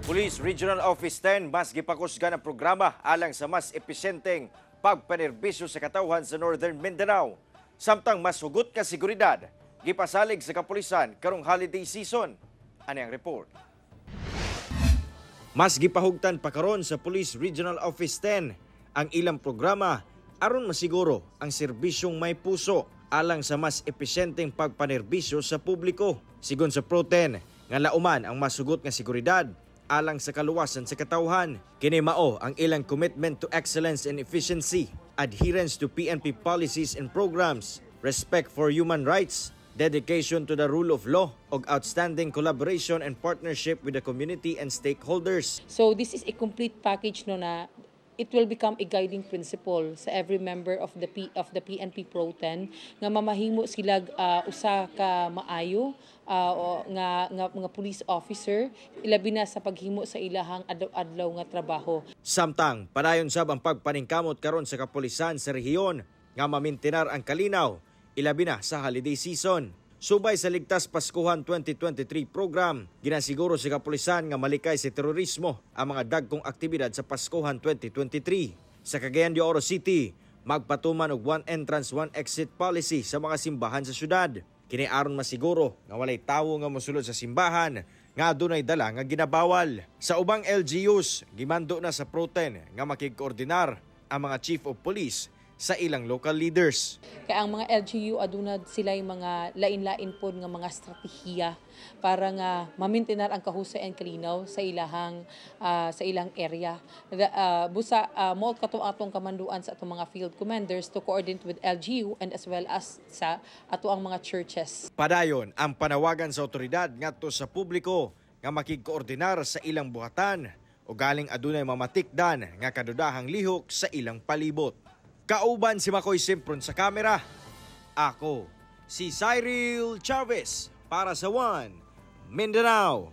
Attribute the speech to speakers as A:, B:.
A: Police Regional Office 10 mas gipakusgan ang programa alang sa mas episyenteng pagpanerbisyo sa katawhan sa Northern Mindanao. Samtang mas hugot ka seguridad gipasalig sa kapulisan karong holiday season. Ani ang report. Mas gipahugtan pa karon sa Police Regional Office 10 ang ilang programa aron masiguro ang serbisyong may puso alang sa mas episyenteng pagpanerbisyo sa publiko. Sigon sa Pro 10, nga lauman ang masugot nga seguridad alang sa kaluwasan sa katawhan. Kini mao ang ilang commitment to excellence and efficiency, adherence to PNP policies and programs, respect for human rights, dedication to the rule of law, ug outstanding collaboration and partnership with the community and stakeholders.
B: So this is a complete package, no, na it will become a guiding principle sa every member of the PNP Pro 10 nga mamahimo sila usa ka maayo o nga mga police officer, ilabi na sa paghimo sa ilahang adlaw-adlaw nga trabaho.
A: Samtang padayon sab ang pagpaningkamot karon sa kapulisan sa rehiyon nga mamintinar ang kalinaw, ilabi na sa holiday season. Subay sa Ligtas Paskuhan 2023 program, ginasiguro sa kapulisan nga malikay sa terorismo ang mga dagkong aktibidad sa Paskuhan 2023. Sa Cagayan de Oro City, magpatuman og one entrance, one exit policy sa mga simbahan sa syudad. Kini aron masiguro nga walay tawo nga mosulod sa simbahan nga adunay dala nga ginabawal. Sa ubang LGUs, gimando na sa Pro 10 nga makigkoordinar ang mga chief of police sa ilang local leaders.
B: Kaya ang mga LGU, aduna sila yung mga lain-lain pod nga mga estratehiya para nga mamintinar ang kahusay and kalinaw sa ilang area. Busa mo kato atong kamanduan sa atong mga field commanders to coordinate with LGU and as well as sa ato ang mga churches.
A: Padayon ang panawagan sa otoridad ngadto sa publiko nga makigkoordinar sa ilang buhatan o galing adunay mamatikdan nga kadudahang lihok sa ilang palibot. Kauban si Makoy Simpron sa kamera. Ako, si Cyril Chavez para sa One Mindanao.